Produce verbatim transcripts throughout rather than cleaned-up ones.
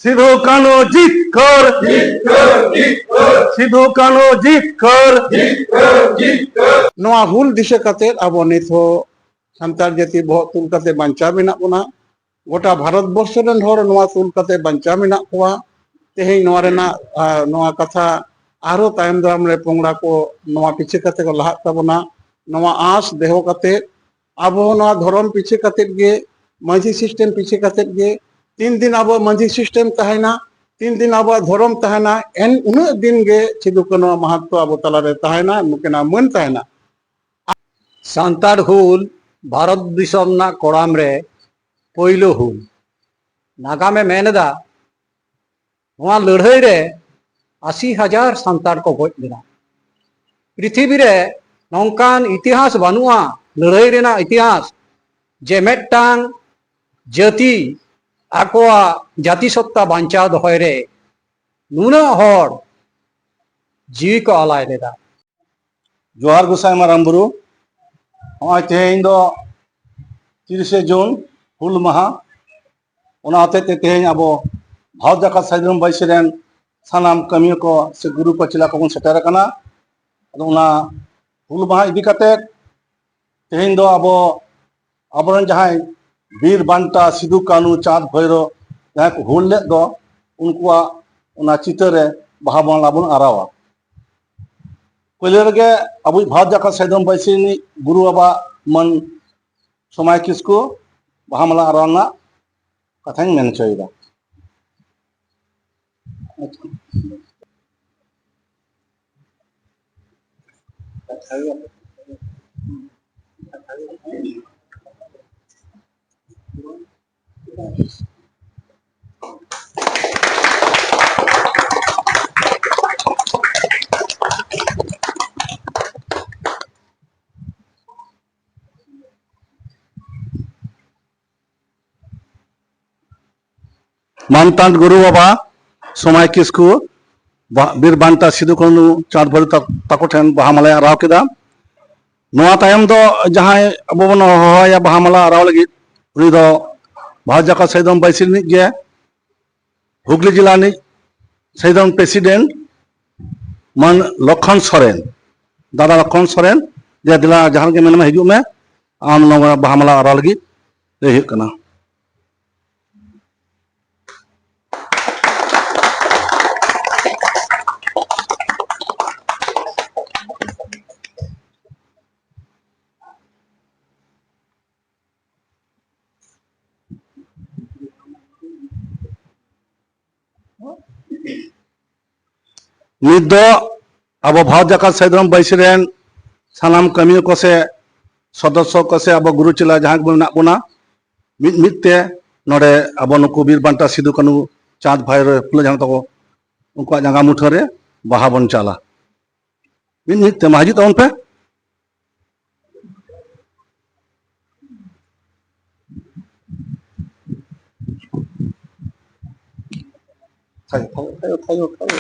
ᱥᱤᱫᱷᱩ ᱠᱟᱹᱱᱦᱩ ᱡᱤᱛᱠᱟᱹᱨ, ᱡᱤᱛᱠᱟᱹᱨ, ᱡᱤᱛᱠᱟᱹᱨ᱾ ᱥᱤᱫᱷᱩ ᱠᱟᱹᱱᱦᱩ ᱡᱤᱛᱠᱟᱹᱨ, ᱡᱤᱛᱠᱟᱹᱨ, ᱡᱤᱛᱠᱟᱹᱨ᱾ ᱱᱚᱣᱟ ᱦᱩᱞ ᱫᱤᱥᱟᱹ ᱠᱟᱛᱮ ᱟᱵᱚ ᱱᱤᱛ ᱦᱚᱸ ᱥᱟᱱᱛᱟᱲ ᱡᱟᱹᱛᱤ ᱵᱚᱦᱚᱜ ᱛᱩᱞ ᱠᱟᱛᱮ ᱵᱟᱧᱪᱟᱣ ᱢᱮᱱᱟᱜ ᱵᱚᱱᱟ᱾ ᱜᱚᱴᱟ ᱵᱷᱟᱨᱚᱛ ᱵᱚᱨᱥᱚ ᱨᱮᱱ ᱦᱚᱲ ᱱᱚᱣᱟ ᱛᱩᱞ ᱠᱟᱛᱮ ᱵᱟᱧᱪᱟᱣ ᱢᱮᱱᱟᱜ ᱠᱚᱣᱟ᱾ ᱛᱮᱦᱮᱧ ᱱᱚᱣᱟ ᱨᱮᱱᱟᱜ, ᱟ, ᱱᱚᱣᱟ ᱠᱟᱛᱷᱟ ᱟᱨᱦᱚᱸ ᱛᱟᱭᱚᱢ ᱫᱟᱨᱟᱢ ᱨᱮ ᱯᱚᱝᱲᱟ ᱠᱚ ᱱᱚᱣᱟ ᱯᱤᱪᱷᱟᱹ ᱠᱟᱛᱮ ᱠᱚ ᱞᱟᱦᱟᱜ ᱛᱟᱵᱚᱱᱟ, ᱱᱚᱣᱟ ᱟᱸᱥ ᱫᱚᱦᱚ ᱠᱟᱛᱮ ᱟᱵᱚ ᱦᱚᱸ ᱱᱚᱣᱟ ᱫᱷᱚᱨᱚᱢ ᱯᱤᱪᱷᱟᱹ ᱠᱟᱛᱮ ᱜᱮ, ᱢᱟᱹᱡᱷᱤ system ᱯᱤᱪᱷᱟᱹ ᱠᱟᱛᱮ ᱜᱮ, ᱛᱤᱱ ᱫᱤᱱ ᱟᱵᱚᱣᱟᱜ ᱢᱟᱹᱡᱷᱤ system ᱛᱟᱦᱮᱱᱟ, ᱛᱤᱱ ᱫᱤᱱ ᱟᱵᱚᱣᱟᱜ ᱫᱷᱚᱨᱚᱢ ᱛᱟᱦᱮᱱᱟ, ᱮᱱ ᱩᱱᱟᱹᱜ ᱫᱤᱱ ᱜᱮ ᱥᱤᱫᱩ ᱠᱟᱹᱱᱦᱩᱣᱟᱜ ᱢᱟᱦᱟᱛᱛᱚ ᱟᱵᱚ ᱛᱟᱞᱟᱨᱮ ᱛᱟᱦᱮᱱᱟ, ᱱᱩᱠᱤᱱᱟᱜ ᱢᱟᱹᱱ ᱛᱟᱦᱮᱱᱟ᱾ ᱥᱟᱱᱛᱟᱲ ᱦᱩᱞ ᱵᱷᱟᱨᱚᱛ ᱫᱤᱥᱚᱢ ᱨᱮᱱᱟᱜ ᱠᱚᱲᱟᱢ ᱨᱮ ᱯᱳᱭᱞᱳ ᱦᱩᱞ᱾ ᱱᱟᱜᱟᱢᱮ ᱢᱮᱱ ᱮᱫᱟ, ᱱᱚᱣᱟ ᱞᱟᱹᱲᱦᱟᱹᱭ ᱨᱮ ᱟᱥᱤ ᱦᱟᱡᱟᱨ ᱥᱟᱱᱛᱟᱲ ᱠᱚ ᱜᱚᱡ ᱞᱮᱱᱟ᱾ ᱯᱨᱤᱛᱷᱤᱵᱤ ᱨᱮ ᱱᱚᱝᱠᱟᱱ ᱤᱛᱤᱦᱟᱥ ᱵᱟᱹᱱᱩᱜᱼᱟ, ᱞᱟᱹᱲᱦᱟᱹᱭ ᱨᱮᱱᱟᱜ ᱤᱛᱤᱦᱟᱥ, ᱡᱮ ᱢᱤᱫᱴᱟᱝ ᱡᱟᱹᱛᱤ ᱟᱠᱚᱣᱟᱜ ᱡᱟᱹᱛᱤ ᱥᱚᱛᱛᱟ ᱵᱟᱧᱪᱟᱣ ᱫᱚᱦᱚᱭ ᱨᱮ ᱱᱩᱱᱟᱹᱜ ᱦᱚᱲ ᱡᱤᱣᱤ ᱠᱚ ᱟᱞᱟᱭ ᱞᱮᱫᱟ᱾ ᱡᱚᱦᱟᱨ ᱜᱚᱸᱥᱟᱭ ᱢᱟᱨᱟᱝ ᱵᱩᱨᱩ᱾ ᱱᱚᱜᱼᱚᱭ ᱛᱮᱦᱮᱧ ᱫᱚ ᱛᱤᱨᱤᱥᱮ ᱡᱩᱱ, ᱦᱩᱞ ᱢᱟᱦᱟ᱾ ᱚᱱᱟ ᱦᱚᱛᱮᱡ ᱛᱮ ᱛᱮᱦᱮᱧ ᱟᱵᱚ ᱵᱷᱟᱨᱚᱛ ᱡᱟᱠᱟᱛ ᱥᱟᱫᱷᱤᱱ ᱵᱟᱭᱥᱤ ᱨᱮᱱ ᱥᱟᱱᱟᱢ ᱠᱟᱹᱢᱤᱭᱟᱹ ᱠᱚ ᱥᱮ ᱜᱩᱨᱩ ᱯᱟᱹᱪᱞᱟ ᱠᱚᱵᱚᱱ ᱥᱮᱴᱮᱨ ᱟᱠᱟᱱᱟ᱾ ᱟᱫᱚ ᱚᱱᱟ ᱦᱩᱞ ᱢᱟᱦᱟ ᱤᱫᱤ ᱠᱟᱛᱮ ᱛᱮᱦᱮᱧ ᱫᱚ ᱟᱵᱚ, ᱟᱵᱚᱨᱮᱱ ᱡᱟᱦᱟᱸᱭ ᱵᱤᱨ ᱵᱟᱱᱴᱟ ᱥᱤᱫᱩ, ᱠᱟᱹᱱᱦᱩ, ᱪᱟᱸᱫᱽ, ᱵᱷᱳᱭᱨᱳ ᱡᱟᱦᱟᱸᱭ ᱠᱚ ᱦᱩᱞ ᱞᱮᱫ ᱫᱚ, ᱩᱱᱠᱩᱣᱟᱜ ᱚᱱᱟ ᱪᱤᱛᱟᱹᱨ ᱨᱮ ᱵᱟᱦᱟ ᱢᱟᱞᱟ ᱵᱚᱱ ᱟᱨᱟᱣᱟ᱾ ᱯᱳᱭᱞᱳ ᱨᱮᱜᱮ ᱟᱵᱚᱭᱤᱡ ᱵᱷᱟᱨᱚᱛ ᱡᱟᱠᱟᱛ ᱥᱟᱫᱷᱤᱱ ᱵᱟᱭᱥᱤ ᱨᱤᱱᱤᱡ ᱜᱩᱨᱩ ᱵᱟᱵᱟ ᱢᱟᱹᱱ ᱥᱚᱢᱟᱭ ᱠᱤᱥᱠᱩ ᱵᱟᱦᱟ ᱢᱟᱞᱟ ᱟᱨᱟᱣ ᱨᱮᱱᱟᱜ ᱠᱟᱛᱷᱟᱧ ᱢᱮᱱ ᱦᱚᱪᱚᱭᱮᱫᱟ᱾ ᱢᱟᱱᱛᱟᱱ ᱜᱩᱨᱩ ᱵᱟᱵᱟ ᱥᱚᱢᱟᱭ ᱠᱤᱥᱠᱩ ᱵᱟ-, ᱵᱤᱨ ᱵᱟᱱᱴᱟ ᱥᱤᱫᱩ ᱠᱟᱹᱱᱦᱩ ᱪᱟᱸᱫᱽ ᱵᱷᱟᱭᱨᱳ ᱛᱟ-, ᱛᱟᱠᱚ ᱴᱷᱮᱱ ᱵᱟᱦᱟ ᱢᱟᱞᱟᱭ ᱟᱨᱟᱣ ᱠᱮᱫᱟ᱾ ᱱᱚᱣᱟ ᱛᱟᱭᱚᱢ ᱫᱚ ᱡᱟᱦᱟᱸᱭ ᱟᱵᱚ ᱵᱚᱱ ᱦᱚᱦᱚᱣᱟᱭᱟ ᱵᱟᱦᱟ ᱢᱟᱞᱟ ᱟᱨᱟᱣ ᱞᱟᱹᱜᱤᱫ, ᱩᱱᱤ ᱫᱚ ᱵᱷᱟᱨᱚᱛ ᱡᱟᱠᱟᱛ ᱥᱟᱫᱷᱤᱱ ᱵᱟᱭᱥᱤ ᱨᱤᱱᱤᱡ ᱜᱮ ᱦᱩᱜᱽᱞᱤ ᱡᱮᱞᱟ ᱨᱤᱱᱤᱡ ᱥᱟᱫᱷᱟᱨᱚᱱ ᱯᱨᱮᱥᱤᱰᱮᱱᱴ ᱢᱟᱱ ᱞᱚᱠᱷᱚᱱ ᱥᱚᱨᱮᱱ, ᱫᱟᱫᱟ ᱞᱚᱠᱷᱚᱱ ᱥᱚᱨᱮᱱ, ᱡᱮ ᱫᱮᱞᱟ ᱡᱟᱦᱟᱸ ᱨᱮᱜᱮ ᱢᱮᱱᱟᱢᱟ ᱦᱤᱡᱩᱜ ᱢᱮ, ᱟᱢ ᱱᱚᱣᱟ ᱵᱟᱦᱟ ᱢᱟᱞᱟ ᱟᱨᱟᱣ ᱞᱟᱹᱜᱤᱫ ᱞᱟᱹᱭ ᱦᱩᱭᱩᱜ ᱠᱟᱱᱟ᱾ ᱱᱤᱛ ᱫᱚ ᱟᱵᱚ ᱵᱷᱟᱨᱚᱛ ᱡᱟᱠᱟᱛ ᱥᱟᱹᱫᱷᱤ ᱫᱷᱚᱨᱚᱢ ᱵᱟᱹᱭᱥᱤ ᱨᱮᱱ ᱥᱟᱱᱟᱢ ᱠᱟᱹᱢᱤᱭᱟᱹ ᱠᱚ ᱥᱮ ᱥᱚᱫᱚᱥᱥᱚ ᱠᱚ ᱥᱮ ᱟᱵᱚ ᱜᱩᱨᱩ ᱪᱮᱞᱟ ᱡᱟᱦᱟᱸ ᱜᱮᱵᱚᱱ ᱢᱮᱱᱟᱜ ᱵᱚᱱᱟ, ᱢᱤᱫ ᱢᱤᱫ ᱛᱮ ᱱᱚᱰᱮ ᱟᱵᱚ ᱱᱩᱠᱩ ᱵᱤᱨ ᱵᱟᱱᱴᱟ ᱥᱤᱫᱩ ᱠᱟᱹᱱᱦᱩ, ᱪᱟᱸᱫᱽ ᱵᱷᱟᱭᱨᱳ, ᱯᱷᱩᱞᱳ ᱡᱷᱟᱱᱳ ᱛᱟᱠᱚ, ᱩᱱᱠᱩᱣᱟᱜ ᱡᱟᱸᱜᱟ ᱢᱩᱴᱷᱟᱹᱱ ᱨᱮ ᱵᱟᱦᱟ ᱵᱚᱱ ᱪᱟᱞᱟ᱾ ᱢᱤᱫ ᱢᱤᱫ ᱛᱮ ᱢᱟ ᱦᱤᱡᱩᱜ ᱛᱟᱵᱚᱱ ᱯᱮ᱾ ᱛᱷᱟᱭᱚ, ᱛᱷᱟᱭᱚ, ᱛᱷᱟᱭᱚ, ᱛᱷᱟᱭᱚ, ᱛᱷᱟᱭᱚ᱾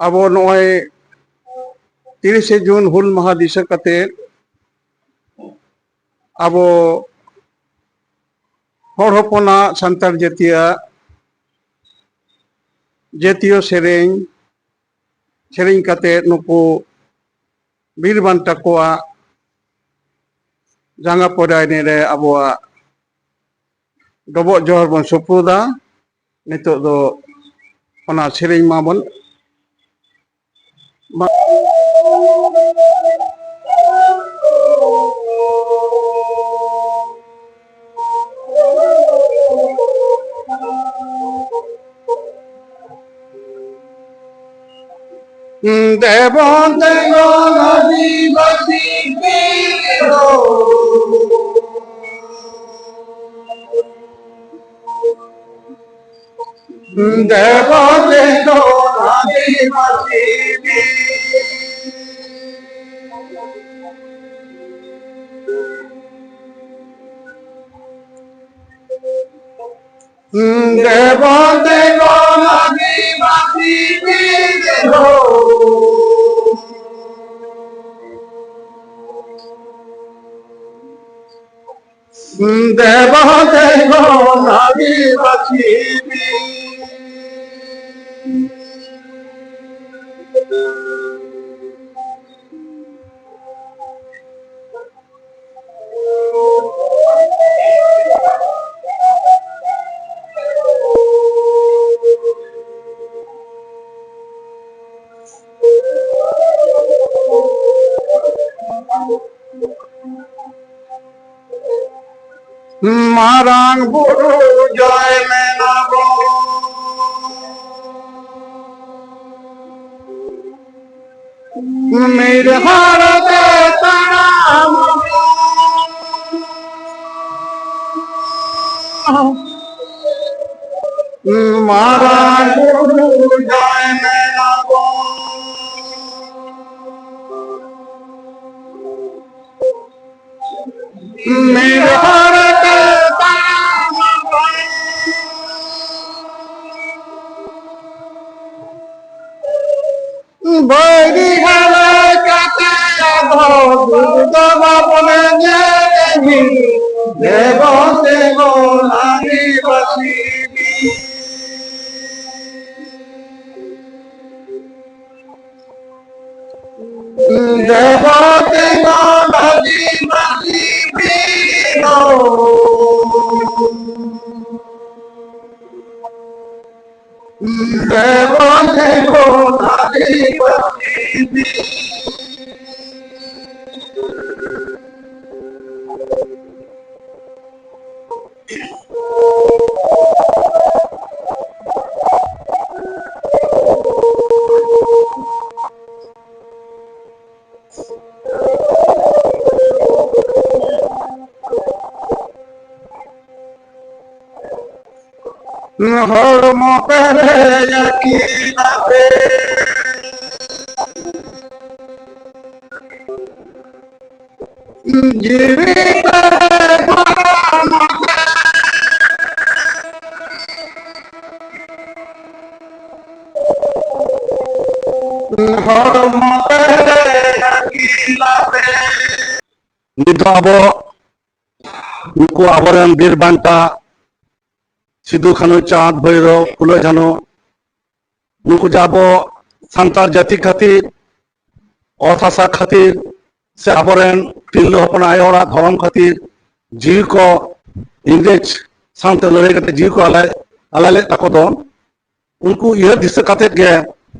ᱟᱵᱚ ᱱᱚᱜᱼᱚᱭ ᱛᱤᱨᱤᱥᱮ ᱡᱩᱱ ᱦᱩᱞ ᱢᱟᱦᱟ ᱫᱤᱥᱟᱹ ᱠᱟᱛᱮ ᱟᱵᱚ ᱦᱚᱲ ᱦᱚᱯᱚᱱᱟᱜ ᱥᱟᱱᱛᱟᱲ ᱡᱟᱹᱛᱤᱭᱟᱜ ᱡᱟᱹᱛᱤᱭᱚ ᱥᱮᱨᱮᱧ, ᱥᱮᱨᱮᱧ ᱠᱟᱛᱮ ᱱᱩᱠᱩ ᱵᱤᱨ ᱵᱟᱱᱴᱟ ᱠᱚᱣᱟᱜ ᱡᱟᱸᱜᱟ ᱯᱚᱨᱟᱭᱱᱤ ᱨᱮ ᱟᱵᱚᱣᱟᱜ ᱰᱚᱵᱚᱜ ᱡᱚᱦᱟᱨ ᱵᱚᱱ ᱥᱩᱯᱨᱩᱫᱟ᱾ ᱱᱤᱛᱚᱜ ᱫᱚ ᱚᱱᱟ ᱥᱮᱨᱮᱧ ᱢᱟᱵᱚᱱ ᱫᱮᱵᱚ ᱛᱮᱸᱜᱚᱱ ᱟᱹᱫᱤᱵᱟᱹᱥᱤ ᱵᱤᱨ ᱦᱚᱲ᱾ ᱫᱮᱵᱚ ᱛᱮᱸᱜᱚᱱ ᱟᱹᱫᱤᱵᱟᱹᱥᱤ ᱵᱤᱨ᱾ ᱫᱮᱵᱚ ᱛᱮᱸᱜᱚᱱ ᱟᱹᱫᱤᱵᱟᱹᱥᱤ ᱵᱤᱨ ᱦᱚᱲ᱾ ᱫᱮᱵᱚ ᱛᱮᱸᱜᱚᱱ ᱟᱹᱫᱤᱵᱟᱹᱥᱤ ᱵᱤᱨ᱾ ᱢᱟᱨᱟᱝ ᱵᱩᱨᱩ ᱡᱚᱭ ᱢᱮᱱᱟᱵᱚᱱ᱾ ᱢᱤᱫ ᱦᱚᱨ ᱛᱮ ᱛᱟᱲᱟᱢ ᱟᱵᱚᱱ᱾ ᱢᱟᱨᱟᱝ ᱵᱩᱨᱩ ᱡᱚᱭ ᱢᱮᱱᱟᱵᱚᱱ᱾ ᱢᱤᱫ ᱦᱚᱨ ᱛᱮ ᱛᱟᱲᱟᱢ ᱟᱵᱚᱱ᱾ ᱵᱟᱹᱭᱨᱤ ᱦᱟᱞᱮ ᱠᱟᱛᱮ ᱟᱵᱚ ᱫᱩᱠ ᱫᱚ ᱵᱟᱵᱚᱱ ᱧᱮᱞ᱾ ᱫᱮᱵᱚ ᱛᱮᱸᱜᱚᱱ ᱟᱹᱫᱤᱵᱟᱹᱥᱤ ᱵᱤᱨ᱾ ᱫᱮᱵᱚ ᱛᱮᱸᱜᱚᱱ ᱟᱹᱫᱤᱵᱟᱹᱥᱤ ᱵᱤᱨ᱾ ᱫᱮᱵᱚ ᱛᱮᱸᱜᱚᱱ ᱟᱹᱫᱤᱵᱟᱹᱥᱤ ᱵᱤᱨ᱾ ᱦᱚᱲᱢᱚ ᱯᱮᱨᱮᱡ ᱟᱹᱠᱤᱞ ᱟᱛᱮ, ᱡᱤᱣᱤ ᱯᱮᱨᱮᱡ ᱦᱚᱲᱢᱚ ᱯᱮᱨᱮᱡ, ᱦᱚᱲᱢᱚ ᱯᱮᱨᱮᱡ ᱟᱹᱠᱤᱞ ᱟᱛᱮ᱾ ᱱᱤᱛ ᱫᱚ ᱟᱵᱚ ᱱᱩᱠᱩ ᱟᱵᱚᱨᱮᱱ ᱵᱤᱨ ᱵᱟᱱᱴᱟ ᱥᱤᱫᱩ, ᱠᱟᱹᱱᱦᱩ, ᱪᱟᱸᱫᱽ, ᱵᱷᱳᱭᱨᱳᱵ, ᱯᱷᱩᱞᱳ, ᱡᱷᱟᱱᱳ, ᱱᱩᱠᱩ ᱡᱮ ᱟᱵᱚ ᱥᱟᱱᱛᱟᱲ ᱡᱟᱹᱛᱤ ᱠᱷᱟᱹᱛᱤᱨ, ᱚᱛ ᱦᱟᱥᱟ ᱠᱷᱟᱹᱛᱤᱨ, ᱥᱮ ᱟᱵᱚᱨᱮᱱ ᱛᱤᱨᱞᱟᱹ ᱦᱚᱯᱚᱱ ᱟᱭᱳ ᱦᱚᱲᱟᱜ ᱫᱷᱚᱨᱚᱢ ᱠᱷᱟᱹᱛᱤᱨ ᱡᱤᱣᱤ ᱠᱚ ᱤᱝᱨᱮᱡᱽ ᱥᱟᱶᱛᱮ ᱞᱟᱹᱲᱦᱟᱹᱭ ᱠᱟᱛᱮ ᱡᱤᱣᱤ ᱠᱚ ᱟᱞᱟᱭ, ᱟᱞᱟᱭ ᱞᱮᱫ ᱛᱟᱠᱚ ᱫᱚ, ᱩᱱᱠᱩ ᱩᱭᱦᱟᱹᱨ ᱫᱤᱥᱟᱹ ᱠᱟᱛᱮ ᱜᱮ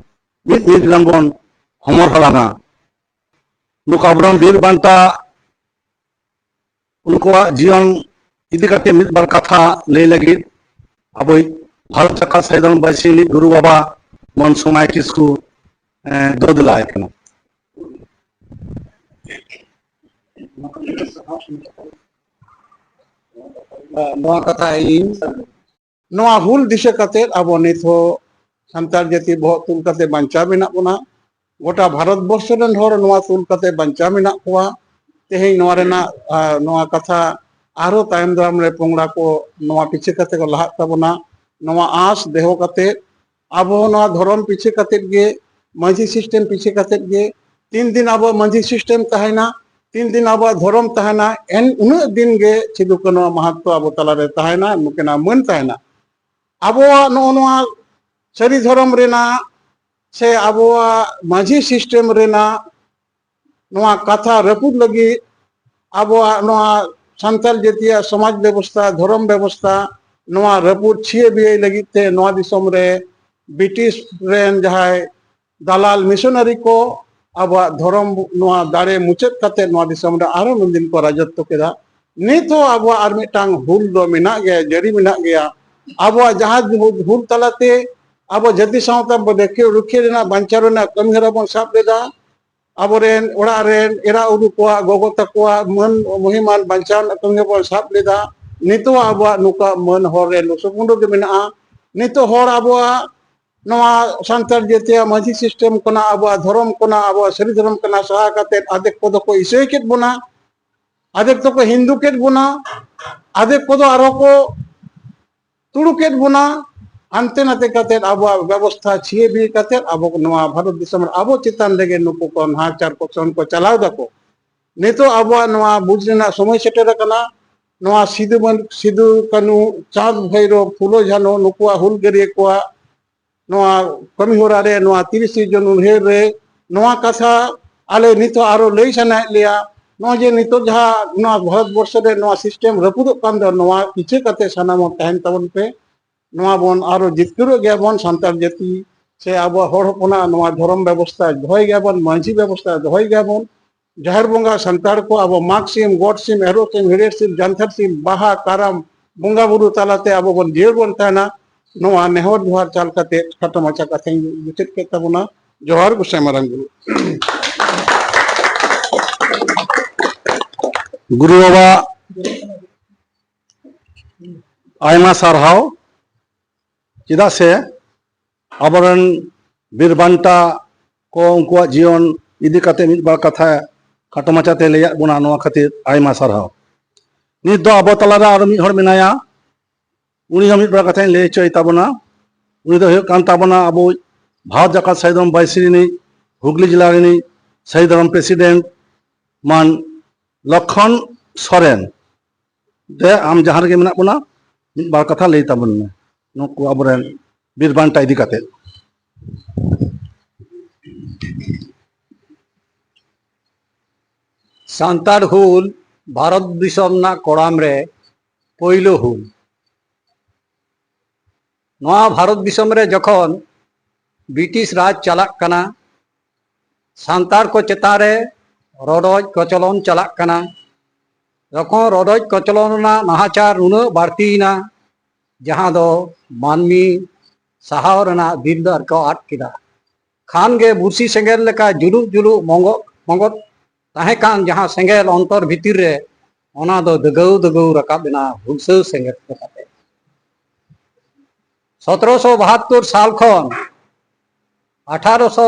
ᱢᱤᱫ ᱢᱤᱫ ᱨᱮᱱ ᱵᱚᱱ ᱦᱚᱢᱚᱨ ᱦᱟᱞᱟᱝᱟ᱾ ᱱᱩᱠᱩ ᱟᱵᱚᱨᱮᱱ ᱵᱤᱨ ᱵᱟᱱᱴᱟ ᱩᱱᱠᱩᱣᱟᱜ ᱡᱤᱭᱚᱱ ᱤᱫᱤ ᱠᱟᱛᱮ ᱢᱤᱫ ᱵᱟᱨ ᱠᱟᱛᱷᱟ ᱞᱟᱹᱭ ᱞᱟᱹᱜᱤᱫ ᱟᱵᱚᱭᱤᱡ ᱵᱷᱟᱨᱚᱛ ᱡᱟᱠᱟᱛ ᱥᱟᱭᱫᱟᱲ ᱵᱟᱹᱭᱥᱤ ᱨᱤᱱᱤᱡ ᱜᱩᱨᱩ ᱵᱟᱵᱟ ᱢᱚᱱ ᱥᱚᱢᱟᱭ ᱠᱤᱥᱠᱩ, ᱮᱸ, ᱫᱚ ᱫᱮᱞᱟᱭ ᱠᱟᱱᱟ᱾ ᱱᱚᱣᱟ ᱠᱟᱛᱷᱟ ᱤᱧ ᱱᱚᱣᱟ ᱦᱩᱞ ᱫᱤᱥᱟᱹ ᱠᱟᱛᱮ ᱟᱵᱚ ᱱᱤᱛ ᱦᱚᱸ ᱥᱟᱱᱛᱟᱲ ᱡᱟᱹᱛᱤ ᱵᱚᱦᱚᱜ ᱛᱩᱞ ᱠᱟᱛᱮ ᱵᱟᱧᱪᱟᱣ ᱢᱮᱱᱟᱜ ᱵᱚᱱᱟ᱾ ᱜᱚᱴᱟ ᱵᱷᱟᱨᱚᱛ ᱵᱚᱨᱥᱚ ᱨᱮᱱ ᱦᱚᱲ ᱱᱚᱣᱟ ᱛᱩᱞ ᱠᱟᱛᱮ ᱵᱟᱧᱪᱟᱣ ᱢᱮᱱᱟᱜ ᱠᱚᱣᱟ᱾ ᱛᱮᱦᱮᱧ ᱱᱚᱣᱟ ᱨᱮᱱᱟᱜ, ᱟ, ᱱᱚᱣᱟ ᱠᱟᱛᱷᱟ ᱟᱨᱦᱚᱸ ᱛᱟᱭᱚᱢ ᱫᱟᱨᱟᱢ ᱨᱮ ᱯᱚᱝᱲᱟ ᱠᱚ ᱱᱚᱣᱟ ᱯᱤᱪᱷᱟᱹ ᱠᱟᱛᱮ ᱠᱚ ᱞᱟᱦᱟᱜ ᱛᱟᱵᱚᱱᱟ᱾ ᱱᱚᱣᱟ ᱟᱸᱥ ᱫᱚᱦᱚ ᱠᱟᱛᱮ ᱟᱵᱚ ᱱᱚᱣᱟ ᱫᱷᱚᱨᱚᱢ ᱯᱤᱪᱷᱟᱹ ᱠᱟᱛᱮ ᱜᱮ, ᱢᱟᱹᱡᱷᱤ ᱥᱤᱥᱴᱮᱢ ᱯᱤᱪᱷᱟᱹ ᱠᱟᱛᱮ ᱜᱮ, ᱛᱤᱱ ᱫᱤᱱ ᱟᱵᱚᱣᱟᱜ ᱢᱟᱹᱡᱷᱤ ᱥᱤᱥᱴᱮᱢ ᱛᱟᱦᱮᱱᱟ, ᱛᱤᱱ ᱫᱤᱱ ᱟᱵᱚᱣᱟᱜ ᱫᱷᱚᱨᱚᱢ ᱛᱟᱦᱮᱱᱟ, ᱮᱱ ᱩᱱᱟᱹᱜ ᱫᱤᱱ ᱜᱮ ᱥᱤᱫᱩ ᱠᱟᱹᱱᱩᱣᱟᱜ ᱢᱟᱦᱟᱛᱛᱚ ᱟᱵᱚ ᱛᱟᱞᱟᱨᱮ ᱛᱟᱦᱮᱱᱟ, ᱱᱩᱠᱤᱱᱟᱜ ᱢᱟᱹᱱ ᱛᱟᱦᱮᱱᱟ᱾ ᱟᱵᱚᱣᱟᱜ ᱱᱚᱜᱼᱚ ᱱᱚᱣᱟ ᱥᱟᱹᱨᱤ ᱫᱷᱚᱨᱚᱢ ᱨᱮᱱᱟᱜ ᱥᱮ ᱟᱵᱚᱣᱟᱜ ᱢᱟᱹᱡᱷᱤ ᱥᱤᱥᱴᱮᱢ ᱨᱮᱱᱟᱜ ᱱᱚᱣᱟ ᱠᱟᱛᱷᱟ ᱨᱟᱹᱯᱩᱫ ᱞᱟᱹᱜᱤᱫ, ᱟᱵᱚᱣᱟᱜ ᱱᱚᱣᱟ ᱥᱟᱱᱛᱟᱲ ᱡᱟᱹᱛᱤᱭᱟᱜ ᱥᱚᱢᱟᱡᱽ ᱵᱮᱵᱚᱥᱛᱷᱟ, ᱫᱷᱚᱨᱚᱢ ᱵᱮᱵᱚᱥᱛᱷᱟ, ᱱᱚᱣᱟ ᱨᱟᱹᱯᱩᱫ ᱪᱷᱤᱭᱟᱹ ᱵᱤᱭᱟᱹᱭ ᱞᱟᱹᱜᱤᱫ ᱛᱮ ᱱᱚᱣᱟ ᱫᱤᱥᱚᱢ ᱨᱮ ᱵᱨᱤᱴᱤᱥ ᱨᱮᱱ ᱡᱟᱦᱟᱸᱭ ᱫᱟᱞᱟᱞ ᱢᱤᱥᱚᱱᱟᱨᱤ ᱠᱚ ᱟᱵᱚᱣᱟᱜ ᱫᱷᱚᱨᱚᱢ ᱱᱚᱣᱟ ᱫᱟᱲᱮ ᱢᱩᱪᱟᱹᱫ ᱠᱟᱛᱮ ᱱᱚᱣᱟ ᱫᱤᱥᱚᱢ ᱨᱮ ᱟᱨᱦᱚᱸ ᱱᱩᱱᱫᱤᱱ ᱠᱚ ᱨᱟᱡᱚᱛᱛᱚ ᱠᱮᱫᱟ᱾ ᱱᱤᱛ ᱦᱚᱸ ᱟᱵᱚᱣᱟᱜ ᱟᱨ ᱢᱤᱫᱴᱟᱝ ᱦᱩᱞ ᱫᱚ ᱢᱮᱱᱟᱜ ᱜᱮᱭᱟ, ᱡᱟᱹᱨᱤ ᱢᱮᱱᱟᱜ ᱜᱮᱭᱟ᱾ ᱟᱵᱚᱣᱟᱜ ᱡᱟᱦᱟᱸ ᱦᱩᱞ ᱛᱟᱞᱟᱛᱮ ᱟᱵᱚ ᱡᱟᱹᱛᱤ ᱥᱟᱶᱛᱟ ᱨᱩᱠᱷᱤᱭᱟᱹ ᱨᱮᱱᱟᱜ, ᱵᱟᱧᱪᱟᱣ ᱨᱮᱱᱟᱜ ᱠᱟᱹᱢᱤ ᱦᱚᱨᱟ ᱵᱚᱱ ᱥᱟᱵ ᱞᱮᱫᱟ, ᱟᱵᱚᱨᱮᱱ ᱚᱲᱟᱜ ᱨᱮᱱ ᱮᱨᱟ ᱩᱨᱩ ᱠᱚᱣᱟᱜ, ᱜᱚᱜᱚ ᱛᱟᱠᱚᱣᱟᱜ ᱢᱟᱹᱱ ᱢᱚᱦᱤᱢᱟᱱ ᱵᱟᱧᱪᱟᱣ ᱨᱮᱱᱟᱜ ᱠᱟᱹᱢᱤ ᱦᱚᱨᱟ ᱵᱚᱱ ᱥᱟᱵ ᱞᱮᱫᱟ, ᱱᱤᱛᱚᱜ ᱟᱵᱚᱣᱟᱜ ᱱᱚᱝᱠᱟ ᱢᱟᱹᱱ ᱦᱚᱨ ᱨᱮ ᱞᱩᱥᱩᱯᱩᱸᱰᱩ ᱜᱮ ᱢᱮᱱᱟᱜᱼᱟ᱾ ᱱᱤᱛᱚᱜ ᱦᱚᱲ ᱟᱵᱚᱣᱟᱜ ᱱᱚᱣᱟ ᱥᱟᱱᱛᱟᱲ ᱡᱟᱹᱛᱤᱭᱟᱜ ᱢᱟᱹᱡᱷᱤ system ᱠᱷᱚᱱᱟᱜ, ᱟᱵᱚᱣᱟᱜ ᱫᱷᱚᱨᱚᱢ ᱠᱷᱚᱱᱟᱜ, ᱟᱵᱚᱣᱟᱜ ᱥᱟᱹᱨᱤ ᱫᱷᱚᱨᱚᱢ ᱠᱷᱚᱱᱟᱜ ᱥᱟᱦᱟ ᱠᱟᱛᱮᱫ ᱟᱫᱷᱮᱠ ᱠᱚᱫᱚ ᱠᱚ ᱤᱥᱟᱹᱭ ᱠᱮᱫ ᱵᱚᱱᱟ, ᱟᱫᱷᱮᱠ ᱫᱚᱠᱚ ᱦᱤᱱᱫᱩ ᱠᱮᱫ ᱵᱚᱱᱟ, ᱟᱫᱷᱮᱠ ᱠᱚᱫᱚ ᱟᱨᱦᱚᱸ ᱠᱚ ᱛᱩᱲᱩᱠᱮᱫ ᱵᱚᱱᱟ᱾ ᱦᱟᱱᱛᱮ ᱱᱟᱛᱮ ᱠᱟᱛᱮᱫ ᱟᱵᱚᱣᱟᱜ ᱵᱮᱵᱚᱥᱛᱷᱟ ᱪᱷᱤᱭᱟᱹ ᱵᱤᱭᱟᱹ ᱠᱟᱛᱮᱫ ᱟᱵᱚ ᱱᱚᱣᱟ ᱵᱷᱟᱨᱚᱛ ᱫᱤᱥᱚᱢ ᱨᱮ ᱟᱵᱚ ᱪᱮᱛᱟᱱ ᱨᱮᱜᱮ ᱱᱩᱠᱩ ᱠᱚ ᱱᱟᱦᱟᱪᱟᱨ ᱠᱚ ᱥᱚᱱ ᱠᱚ ᱪᱟᱞᱟᱣ ᱫᱟᱠᱚ᱾ ᱱᱤᱛᱚᱜ ᱟᱵᱚᱣᱟᱜ ᱱᱚᱣᱟ ᱵᱩᱡᱽ ᱨᱮᱱᱟᱜ ᱥᱚᱢᱚᱭ ᱥᱮᱴᱮᱨ ᱟᱠᱟᱱᱟ᱾ ᱱᱚᱣᱟ ᱥᱤᱫᱩ ᱵᱟᱹᱱ-, ᱥᱤᱫᱩ ᱠᱟᱹᱱᱩ, ᱪᱟᱸᱫᱽ ᱵᱷᱟᱭᱨᱳ, ᱯᱷᱩᱞᱳ ᱡᱷᱟᱱᱳ, ᱱᱩᱠᱩᱣᱟᱜ ᱦᱩᱞᱜᱟᱹᱨᱤᱭᱟᱹ ᱠᱚᱣᱟᱜ ᱱᱚᱣᱟ ᱠᱟᱹᱢᱤ ᱦᱚᱨᱟ ᱨᱮ, ᱱᱚᱣᱟ ᱛᱤᱨᱤᱥᱮ ᱡᱩᱱ ᱩᱭᱦᱟᱹᱨ ᱨᱮ, ᱱᱚᱣᱟ ᱠᱟᱛᱷᱟ ᱟᱞᱮ ᱱᱤᱛᱚᱜ ᱟᱨᱚ ᱞᱟᱹᱭ ᱥᱟᱱᱟᱭᱮᱫ ᱞᱮᱭᱟ᱾ ᱱᱚᱜᱼᱚᱭ ᱡᱮ ᱱᱤᱛᱚᱜ ᱡᱟᱦᱟᱸ ᱱᱚᱣᱟ ᱵᱷᱟᱨᱚᱛ ᱵᱚᱨᱥᱚ ᱨᱮ ᱱᱚᱣᱟ system ᱨᱟᱹᱯᱩᱫᱚᱜ ᱠᱟᱱ ᱫᱚ, ᱱᱚᱣᱟ ᱯᱤᱪᱷᱟᱹ ᱠᱟᱛᱮ ᱥᱟᱱᱟᱢ ᱦᱚᱲ ᱛᱟᱦᱮᱱ ᱛᱟᱵᱚᱱ ᱯᱮ᱾ ᱱᱚᱣᱟ ᱵᱚᱱ ᱟᱨᱚ ᱡᱤᱛᱠᱟᱹᱨᱚᱜ ᱜᱮᱭᱟ ᱵᱚᱱ, ᱥᱟᱱᱛᱟᱲ ᱡᱟᱹᱛᱤ ᱥᱮ ᱟᱵᱚᱣᱟᱜ ᱦᱚᱲ ᱦᱚᱯᱚᱱᱟᱜ ᱱᱚᱣᱟ ᱫᱷᱚᱨᱚᱢ ᱵᱮᱵᱚᱥᱛᱷᱟ ᱫᱚᱦᱚᱭ ᱜᱮᱭᱟ ᱵᱚᱱ, ᱢᱟᱹᱡᱷᱤ ᱵᱮᱵᱚᱥᱛᱷᱟ ᱫᱚᱦᱚᱭ ᱜᱮᱭᱟ ᱵᱚᱱ᱾ ᱡᱟᱦᱮᱨ ᱵᱚᱸᱜᱟ ᱥᱟᱱᱛᱟᱲ ᱠᱚ ᱟᱵᱚ ᱢᱟᱜᱽ ᱥᱤᱢ, ᱜᱚᱴ ᱥᱤᱢ, ᱮᱨᱚᱜ ᱥᱤᱢ, ᱦᱮᱲᱮᱫ ᱥᱤᱢ, ᱡᱟᱱᱛᱷᱟᱲ ᱥᱤᱢ, ᱵᱟᱦᱟ, ᱠᱟᱨᱟᱢ ᱵᱚᱸᱜᱟ ᱵᱩᱨᱩ ᱛᱟᱞᱟᱛᱮ ᱟᱵᱚ ᱵᱚᱱ ᱡᱤᱭᱟᱹᱲ ᱵᱚᱱ ᱛᱟᱦᱮᱱᱟ᱾ ᱱᱚᱣᱟ ᱱᱮᱦᱚᱨ ᱡᱚᱦᱟᱨ ᱪᱟᱞ ᱠᱟᱛᱮ ᱠᱷᱟᱴᱚ ᱢᱟᱪᱷᱟ ᱠᱟᱛᱷᱟᱧ ᱢᱩᱪᱟᱹᱫ ᱠᱮᱫ ᱛᱟᱵᱚᱱᱟ᱾ ᱡᱚᱦᱟᱨ ᱜᱚᱸᱥᱟᱭ ᱢᱟᱨᱟᱝ ᱵᱩᱨᱩ᱾ ᱜᱩᱨᱩ ᱵᱟᱵᱟ, ᱟᱭᱢᱟ ᱥᱟᱨᱦᱟᱣ᱾ ᱪᱮᱫᱟᱜ ᱥᱮ ᱟᱵᱚᱨᱮᱱ ᱵᱤᱨ ᱵᱟᱱᱴᱟ ᱠᱚ ᱩᱱᱠᱩᱣᱟᱜ ᱡᱤᱭᱚᱱ ᱤᱫᱤ ᱠᱟᱛᱮ ᱢᱤᱫ ᱵᱟᱨ ᱠᱟᱛᱷᱟ ᱠᱷᱟᱴᱚ ᱢᱟᱪᱷᱟᱛᱮ ᱞᱟᱹᱭᱟᱫ ᱵᱚᱱᱟ, ᱱᱚᱣᱟ ᱠᱷᱟᱹᱛᱤᱨ ᱟᱭᱢᱟ ᱥᱟᱨᱦᱟᱣ᱾ ᱱᱤᱛ ᱫᱚ ᱟᱵᱚ ᱛᱟᱞᱟᱨᱮ ᱟᱨᱚ ᱢᱤᱫ ᱦᱚᱲ ᱢᱮᱱᱟᱭᱟ, ᱩᱱᱤ ᱦᱚᱸ ᱢᱤᱫ ᱵᱟᱨ ᱠᱟᱛᱷᱟᱧ ᱞᱟᱹᱭ ᱦᱚᱪᱚᱭ ᱛᱟᱵᱚᱱᱟ᱾ ᱩᱱᱤ ᱫᱚ ᱦᱩᱭᱩᱜ ᱠᱟᱱ ᱛᱟᱵᱚᱱᱟ ᱟᱵᱚ ᱵᱷᱟᱨᱚᱛ ᱡᱟᱠᱟᱛ ᱥᱟᱹᱦᱤ ᱫᱷᱚᱨᱚᱢ ᱵᱟᱭᱥᱤ ᱨᱤᱱᱤᱡ ᱦᱩᱜᱽᱞᱤ ᱡᱮᱞᱟ ᱨᱤᱱᱤᱡ ᱥᱟᱹᱦᱤ ᱫᱷᱚᱨᱚᱢ president ᱢᱟᱱ ᱞᱚᱠᱷᱚᱱ ᱥᱚᱨᱮᱱ᱾ ᱫᱮ, ᱟᱢ ᱡᱟᱦᱟᱸ ᱨᱮᱜᱮ ᱢᱮᱱᱟᱜ ᱵᱚᱱᱟ, ᱢᱤᱫ ᱵᱟᱨ ᱠᱟᱛᱷᱟ ᱞᱟᱹᱭ ᱛᱟᱵᱚᱱ ᱢᱮ ᱱᱩᱠᱩ ᱟᱵᱚᱨᱮᱱ ᱵᱤᱨ ᱵᱟᱱᱴᱟ ᱤᱫᱤ ᱠᱟᱛᱮ᱾ ᱥᱟᱱᱛᱟᱲ ᱦᱩᱞ ᱵᱷᱟᱨᱚᱛ ᱫᱤᱥᱚᱢ ᱨᱮᱱᱟᱜ ᱠᱚᱲᱟᱢ ᱨᱮ ᱯᱳᱭᱞᱳ ᱦᱩᱞ᱾ ᱱᱚᱣᱟ ᱵᱷᱟᱨᱚᱛ ᱫᱤᱥᱚᱢ ᱨᱮ ᱡᱚᱠᱷᱚᱱ ᱵᱨᱤᱴᱤᱥ ᱨᱟᱡᱽ ᱪᱟᱞᱟᱜ ᱠᱟᱱᱟ, ᱥᱟᱱᱛᱟᱲ ᱠᱚ ᱪᱮᱛᱟᱱ ᱨᱮ ᱨᱚᱰᱚᱡ ᱠᱚᱪᱞᱚᱱ ᱪᱟᱞᱟᱜ ᱠᱟᱱᱟ, ᱡᱚᱠᱷᱚᱱ ᱨᱚᱰᱚᱡ ᱠᱚᱪᱞᱚᱱ ᱨᱮᱱᱟᱜ ᱱᱟᱦᱟᱪᱟᱨ ᱱᱩᱱᱟᱹᱜ ᱵᱟᱹᱲᱛᱤᱭᱮᱱᱟ, ᱡᱟᱦᱟᱸ ᱫᱚ ᱢᱟᱹᱱᱢᱤ ᱥᱟᱦᱟᱣ ᱨᱮᱱᱟᱜ ᱫᱤᱞᱫᱟᱨ ᱠᱚ ᱟᱫ ᱠᱮᱫᱟ᱾ ᱠᱷᱟᱱ ᱜᱮ ᱵᱩᱨᱥᱤ ᱥᱮᱸᱜᱮᱞ ᱞᱮᱠᱟ ᱡᱩᱞᱩᱜ ᱡᱩᱞᱩᱜ ᱢᱚᱸᱜᱚᱜ ᱢᱚᱸᱜᱚᱜ ᱛᱟᱦᱮᱸ ᱠᱟᱱ ᱡᱟᱦᱟᱸ ᱥᱮᱸᱜᱮᱞ ᱚᱱᱛᱚᱨ ᱵᱷᱤᱛᱤᱨ ᱨᱮ, ᱚᱱᱟ ᱫᱚ ᱫᱟᱹᱜᱟᱹᱣ ᱫᱟᱹᱜᱟᱹᱣ ᱨᱟᱠᱟᱵ ᱮᱱᱟ ᱦᱩᱞᱥᱟᱹ ᱥᱮᱸᱜᱮᱞ ᱞᱮᱠᱟᱛᱮ᱾ ᱥᱚᱛᱨᱚᱥᱚ ᱵᱟᱦᱟᱛᱛᱳᱨ ᱥᱟᱞ ᱠᱷᱚᱱ ᱟᱴᱷᱟᱨᱚᱥᱚ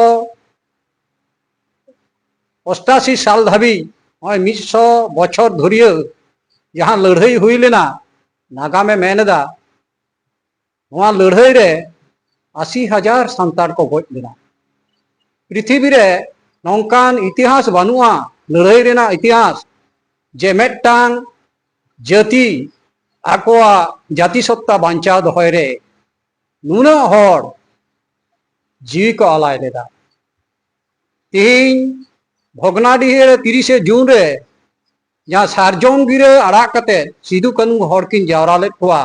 ᱚᱥᱴᱟᱥᱤ ᱥᱟᱞ ᱫᱷᱟᱹᱵᱤᱡ ᱱᱚᱜᱼᱚᱭ ᱢᱤᱫᱥᱚ ᱵᱚᱪᱷᱚᱨ ᱫᱷᱩᱨᱤᱭᱟᱹ ᱡᱟᱦᱟᱸ ᱞᱟᱹᱲᱦᱟᱹᱭ ᱦᱩᱭ ᱞᱮᱱᱟ, ᱱᱟᱜᱟᱢᱮ ᱢᱮᱱ ᱮᱫᱟ, ᱱᱚᱣᱟ ᱞᱟᱹᱲᱦᱟᱹᱭ ᱨᱮ ᱟᱥᱤ ᱦᱟᱡᱟᱨ ᱥᱟᱱᱛᱟᱲ ᱠᱚ ᱜᱚᱡ ᱞᱮᱱᱟ᱾ ᱯᱨᱤᱛᱷᱤᱵᱤ ᱨᱮ ᱱᱚᱝᱠᱟᱱ ᱤᱛᱤᱦᱟᱥ ᱵᱟᱹᱱᱩᱜᱼᱟ, ᱞᱟᱹᱲᱦᱟᱹᱭ ᱨᱮᱱᱟᱜ ᱤᱛᱤᱦᱟᱥ, ᱡᱮ ᱢᱤᱫᱴᱟᱝ ᱡᱟᱹᱛᱤ ᱟᱠᱚᱣᱟᱜ ᱡᱟᱹᱛᱤ ᱥᱚᱛᱛᱟ ᱵᱟᱧᱪᱟᱣ ᱫᱚᱦᱚᱭ ᱨᱮ ᱱᱩᱱᱟᱹᱜ ᱦᱚᱲ ᱡᱤᱣᱤ ᱠᱚ ᱟᱞᱟᱭ ᱞᱮᱫᱟ᱾ ᱛᱮᱦᱮᱧ ᱵᱷᱚᱜᱽᱱᱟᱰᱤᱦᱤ ᱨᱮ ᱛᱤᱨᱤᱥᱮ ᱡᱩᱱ ᱨᱮ ᱡᱟᱦᱟᱸ ᱥᱟᱨᱡᱚᱢ ᱜᱤᱨᱟᱹ ᱟᱲᱟᱜ ᱠᱟᱛᱮ ᱥᱤᱫᱩ ᱠᱟᱹᱱᱩ ᱦᱚᱲ ᱠᱤᱱ ᱡᱟᱣᱨᱟ ᱞᱮᱫ ᱠᱚᱣᱟ,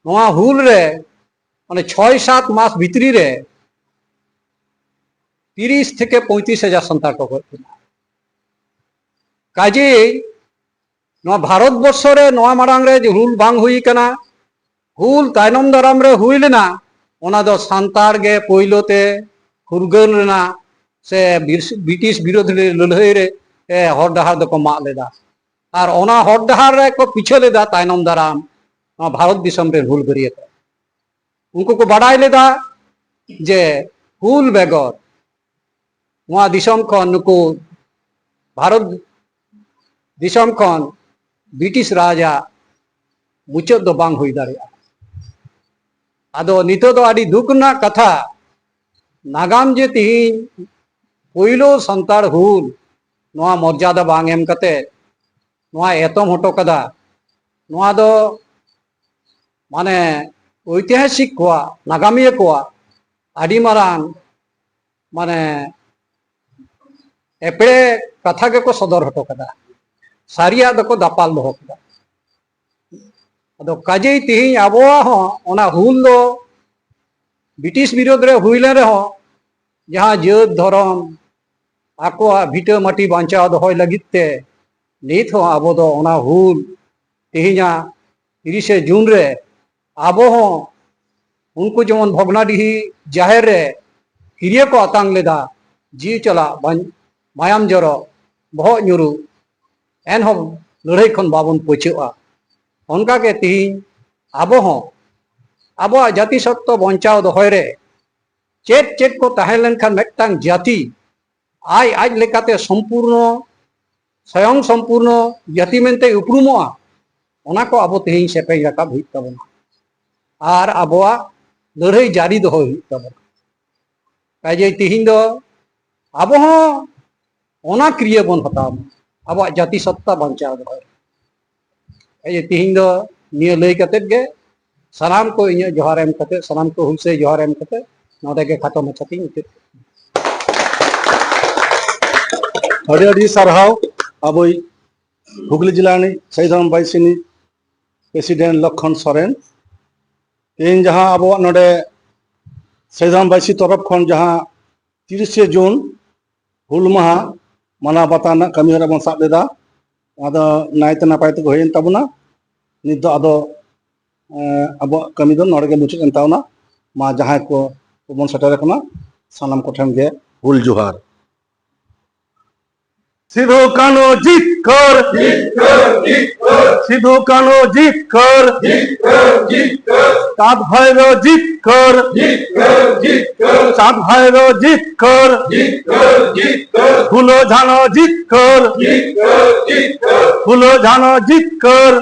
ᱱᱚᱣᱟ ᱦᱩᱞ ᱨᱮ ᱚᱱᱮ ᱪᱷᱚᱭ ᱥᱟᱛ ᱢᱟᱥ ᱵᱷᱤᱛᱨᱤ ᱨᱮ ᱛᱤᱨᱤᱥ ᱛᱷᱮᱠᱮ ᱯᱚᱸᱭᱛᱨᱤᱥ ᱦᱟᱡᱟᱨ ᱥᱟᱱᱛᱟᱲ ᱠᱚ ᱜᱚᱡ ᱞᱮᱱᱟ᱾ ᱠᱟᱡᱮᱭ ᱱᱚᱣᱟ ᱵᱷᱟᱨᱚᱛ ᱵᱚᱨᱥᱚ ᱨᱮ ᱱᱚᱣᱟ ᱢᱟᱲᱟᱝ ᱨᱮ ᱦᱩᱞ ᱵᱟᱝ ᱦᱩᱭ ᱠᱟᱱᱟ᱾ ᱦᱩᱞ ᱛᱟᱭᱱᱚᱢ ᱫᱟᱨᱟᱢ ᱨᱮ ᱦᱩᱭ ᱞᱮᱱᱟ, ᱚᱱᱟ ᱫᱚ ᱥᱟᱱᱛᱟᱲ ᱜᱮ ᱯᱳᱭᱞᱳ ᱛᱮ ᱯᱷᱩᱨᱜᱟᱹᱞ ᱨᱮᱱᱟᱜ ᱥᱮ ᱵᱤᱨ-, ᱵᱨᱤᱴᱤᱥ ᱵᱤᱨᱳᱫᱷ ᱨᱮ ᱞᱟᱹᱲᱦᱟᱹᱭ ᱨᱮ, ᱮ, ᱦᱚᱨ ᱰᱟᱦᱟᱨ ᱫᱚᱠᱚ ᱢᱟᱜ ᱞᱮᱫᱟ᱾ ᱟᱨ ᱚᱱᱟ ᱦᱚᱨ ᱰᱟᱦᱟᱨ ᱨᱮᱠᱚ ᱯᱤᱪᱷᱟᱹ ᱞᱮᱫᱟ ᱛᱟᱭᱱᱚᱢ ᱫᱟᱨᱟᱢ ᱱᱚᱣᱟ ᱵᱷᱟᱨᱚᱛ ᱫᱤᱥᱚᱢ ᱨᱮᱱ ᱦᱩᱞᱜᱟᱹᱨᱤᱭᱟᱹ ᱠᱚ᱾ ᱩᱱᱠᱩ ᱠᱚ ᱵᱟᱰᱟᱭ ᱞᱮᱫᱟ ᱡᱮ ᱦᱩᱞ ᱵᱮᱜᱚᱨ ᱱᱚᱣᱟ ᱫᱤᱥᱚᱢ ᱠᱷᱚᱱ, ᱱᱩᱠᱩ ᱵᱷᱟᱨᱚᱛ ᱫᱤᱥᱚᱢ ᱠᱷᱚᱱ ᱵᱨᱤᱴᱤᱥ ᱨᱟᱡᱽ ᱟᱜ ᱢᱩᱪᱟᱹᱫ ᱫᱚ ᱵᱟᱝ ᱦᱩᱭ ᱫᱟᱲᱮᱭᱟᱜᱼᱟ᱾ ᱟᱫᱚ ᱱᱤᱛᱚᱜ ᱫᱚ ᱟᱹᱰᱤ ᱫᱩᱠ ᱨᱮᱱᱟᱜ ᱠᱟᱛᱷᱟ, ᱱᱟᱜᱟᱢ ᱡᱮ ᱛᱤᱦᱤᱧ ᱯᱳᱭᱞᱳ ᱥᱟᱱᱛᱟᱲ ᱦᱩᱞ, ᱱᱚᱣᱟ ᱢᱚᱨᱡᱟᱫᱟ ᱵᱟᱝ ᱮᱢ ᱠᱟᱛᱮ ᱱᱚᱣᱟ ᱮᱛᱚᱢ ᱦᱚᱴᱚ ᱠᱟᱫᱟ, ᱱᱚᱣᱟ ᱫᱚ ᱢᱟᱱᱮ ᱳᱭᱛᱤᱦᱟᱥᱤᱠ ᱠᱚᱣᱟᱜ, ᱱᱟᱜᱟᱢᱤᱭᱟᱹ ᱠᱚᱣᱟᱜ ᱟᱹᱰᱤ ᱢᱟᱨᱟᱝ ᱢᱟᱱᱮ ᱮᱯᱲᱮ ᱠᱟᱛᱷᱟ ᱜᱮᱠᱚ ᱥᱚᱫᱚᱨ ᱦᱚᱴᱚ ᱠᱟᱫᱟ, ᱥᱟᱹᱨᱤᱭᱟᱜ ᱫᱚᱠᱚ ᱫᱟᱯᱟᱞ ᱫᱚᱦᱚ ᱠᱮᱫᱟ᱾ ᱟᱫᱚ ᱠᱟᱡᱮᱭ ᱛᱮᱦᱮᱧ ᱟᱵᱚᱣᱟᱜ ᱦᱚᱸ ᱚᱱᱟ ᱦᱩᱞ ᱫᱚ ᱵᱨᱤᱴᱤᱥ ᱵᱤᱨᱳᱫᱷ ᱨᱮ ᱦᱩᱭ ᱞᱮᱱ ᱨᱮᱦᱚᱸ, ᱡᱟᱦᱟᱸ ᱡᱟᱹᱛ ᱫᱷᱚᱨᱚᱢ ᱟᱠᱚᱣᱟᱜ ᱵᱷᱤᱴᱟᱹ ᱢᱟᱹᱴᱤ ᱵᱟᱧᱪᱟᱣ ᱫᱚᱦᱚᱭ ᱞᱟᱹᱜᱤᱫ ᱛᱮ ᱱᱤᱛ ᱦᱚᱸ ᱟᱵᱚ ᱫᱚ ᱚᱱᱟ ᱦᱩᱞ, ᱛᱮᱦᱮᱧᱟᱜ ᱛᱤᱨᱤᱥᱮ ᱡᱩᱱ ᱨᱮ ᱟᱵᱚ ᱦᱚᱸ ᱩᱱᱠᱩ ᱡᱮᱢᱚᱱ ᱵᱷᱚᱜᱽᱱᱟᱰᱤᱦᱤ ᱡᱟᱦᱮᱨ ᱨᱮ ᱠᱤᱨᱭᱟᱹ ᱠᱚ ᱟᱛᱟᱝ ᱞᱮᱫᱟ, ᱡᱤᱣᱤ ᱪᱟᱞᱟᱜ ᱵᱟᱧ-, ᱢᱟᱭᱟᱢ ᱡᱚᱨᱚ, ᱵᱚᱦᱚᱜ ᱧᱩᱨᱩ, ᱮᱱᱦᱚᱸ ᱞᱟᱹᱲᱦᱟᱹᱭ ᱠᱷᱚᱱ ᱵᱟᱵᱚᱱ ᱯᱟᱹᱪᱷᱟᱹᱜᱼᱟ᱾ ᱚᱱᱠᱟᱜᱮ ᱛᱮᱦᱮᱧ ᱟᱵᱚ ᱦᱚᱸ ᱟᱵᱚᱣᱟᱜ ᱡᱟᱹᱛᱤ ᱥᱚᱛᱛᱟ ᱵᱚᱧᱪᱟᱣ ᱫᱚᱦᱚᱭ ᱨᱮ ᱪᱮᱫ ᱪᱮᱫ ᱠᱚ ᱛᱟᱦᱮᱸ ᱞᱮᱱᱠᱷᱟᱱ ᱢᱤᱫᱴᱟᱝ ᱡᱟᱹᱛᱤ ᱟᱡ ᱟᱡ ᱞᱮᱠᱟᱛᱮ ᱥᱚᱢᱯᱩᱨᱱᱚ, ᱥᱚᱭᱚᱝ ᱥᱚᱢᱯᱩᱨᱱᱚ ᱡᱟᱹᱛᱤ ᱢᱮᱱᱛᱮ ᱩᱯᱨᱩᱢᱚᱜᱼᱟ, ᱚᱱᱟ ᱠᱚ ᱟᱵᱚ ᱛᱮᱦᱮᱧ ᱥᱮᱯᱮᱧ ᱨᱟᱠᱟᱵ ᱦᱩᱭᱩᱜ ᱛᱟᱵᱚᱱᱟ ᱟᱨ ᱟᱵᱚᱣᱟᱜ ᱞᱟᱹᱲᱦᱟᱹᱭ ᱡᱟᱹᱨᱤ ᱫᱚᱦᱚᱭ ᱦᱩᱭᱩᱜ ᱛᱟᱵᱚᱱᱟ᱾ ᱠᱟᱡᱮ ᱛᱮᱦᱮᱧ ᱫᱚ ᱟᱵᱚ ᱦᱚᱸ ᱚᱱᱟ ᱠᱨᱤᱭᱟᱹ ᱵᱚᱱ ᱦᱟᱛᱟᱣ ᱢᱟ, ᱟᱵᱚᱣᱟᱜ ᱡᱟᱹᱛᱤ ᱥᱚᱛᱛᱟ ᱵᱟᱧᱪᱟᱣ ᱫᱚᱦᱚᱭ᱾ ᱠᱟᱡᱮ ᱛᱮᱦᱮᱧ ᱫᱚ ᱱᱤᱭᱟᱹ ᱞᱟᱹᱭ ᱠᱟᱛᱮᱫ ᱜᱮ ᱥᱟᱱᱟᱢ ᱠᱚ ᱤᱧᱟᱹᱜ ᱡᱚᱦᱟᱨ ᱮᱢ ᱠᱟᱛᱮᱫ, ᱥᱟᱱᱟᱢ ᱠᱚ ᱦᱩᱞᱥᱟᱹᱭ ᱡᱚᱦᱟᱨ ᱮᱢ ᱠᱟᱛᱮᱫ ᱱᱚᱰᱮ ᱜᱮ ᱠᱷᱟᱴᱚ ᱢᱟᱪᱷᱟ ᱛᱤᱧ ᱢᱩᱪᱟᱹᱫ ᱠᱮᱫᱟ᱾ ᱟᱹᱰᱤ ᱟᱹᱰᱤ ᱥᱟᱨᱦᱟᱣ ᱟᱵᱚᱭᱤᱡ ᱦᱩᱜᱽᱞᱤ ᱡᱮᱞᱟ ᱨᱤᱱᱤᱡ ᱥᱟᱹᱦᱤᱫ ᱦᱟᱲᱟᱢ ᱵᱟᱭᱥᱤ ᱨᱤᱱᱤᱡ ᱯᱨᱮᱥᱤᱰᱮᱱᱴ ᱞᱚᱠᱠᱷᱚᱱ ᱥᱚᱨᱮᱱ᱾ ᱛᱮᱦᱮᱧ ᱡᱟᱦᱟᱸ ᱟᱵᱚᱣᱟᱜ ᱱᱚᱰᱮ ᱥᱟᱹᱦᱤᱫ ᱦᱟᱲᱟᱢ ᱵᱟᱭᱥᱤ ᱛᱚᱨᱚᱯ ᱠᱷᱚᱱ ᱡᱟᱦᱟᱸ ᱛᱤᱨᱤᱥᱮ ᱡᱩᱱ ᱦᱩᱞ ᱢᱟᱦᱟ ᱢᱟᱱᱟᱣ ᱵᱟᱛᱟᱣ ᱨᱮᱱᱟᱜ ᱠᱟᱹᱢᱤ ᱦᱚᱨᱟ ᱵᱚᱱ ᱥᱟᱵ ᱞᱮᱫᱟ, ᱚᱱᱟ ᱫᱚ ᱱᱟᱭᱛᱮ ᱱᱟᱯᱟᱭ ᱛᱮᱜᱮ ᱦᱩᱭᱮᱱ ᱛᱟᱵᱚᱱᱟ᱾ ᱱᱤᱛ ᱫᱚ ᱟᱫᱚ, ᱮᱸ, ᱟᱵᱚᱣᱟᱜ ᱠᱟᱹᱢᱤ ᱫᱚ ᱱᱚᱰᱮ ᱜᱮ ᱢᱩᱪᱟᱹᱫ ᱮᱱ ᱛᱟᱵᱚᱱᱟ᱾ ᱢᱟ ᱡᱟᱦᱟᱸᱭ ᱠᱚ ᱵᱚᱱ ᱥᱮᱴᱮᱨ ᱟᱠᱟᱱᱟ, ᱥᱟᱱᱟᱢ ᱠᱚᱴᱷᱮᱱ ᱜᱮ ᱦᱩᱞ ᱡᱚᱦᱟᱨ᱾ ᱥᱤᱫᱷᱩ ᱠᱟᱹᱱᱦᱩ ᱡᱤᱛᱠᱟᱹᱨ, ᱥᱤᱫᱷᱩ ᱠᱟᱹᱱᱦᱩ ᱡᱤᱛᱠᱟᱹᱨ, ᱪᱟᱸᱫ ᱵᱷᱟᱭᱨᱳ ᱡᱤᱛᱠᱟᱹᱨ, ᱪᱟᱸᱫ ᱵᱷᱟᱭᱨᱳ ᱡᱤᱛᱠᱟᱹᱨ, ᱯᱷᱩᱞᱳ ᱡᱷᱟᱱᱳ ᱡᱤᱛᱠᱟᱹᱨ, ᱯᱷᱩᱞᱳ ᱡᱷᱟᱱᱳ ᱡᱤᱛᱠᱟᱹᱨ᱾